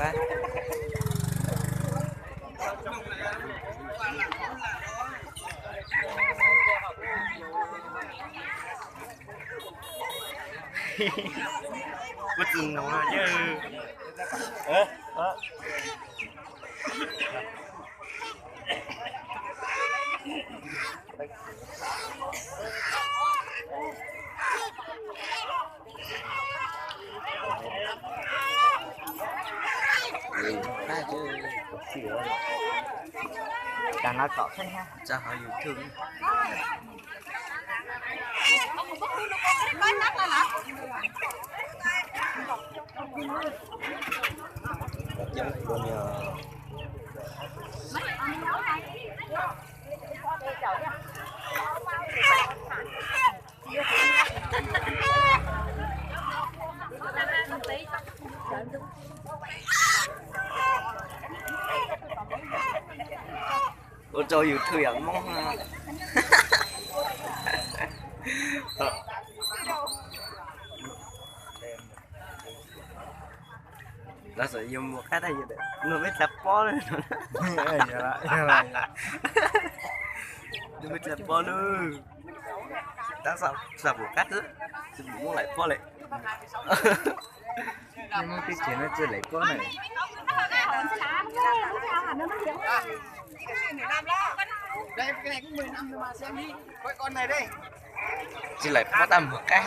Kuv tsis hnov yawg. Tag no kom tsa hauv YouTube. Ua rau YouTube yam Hmoob. Lawv xav yuav mus qab tag, yog no peb tsis pob li. Peb tsis pob li. Tab xav pum qab xwb, tsis pum Hmoob laim pob li. Hmoob teb chaws no tsis laim pob na. Tsis laim pob tab mus qab.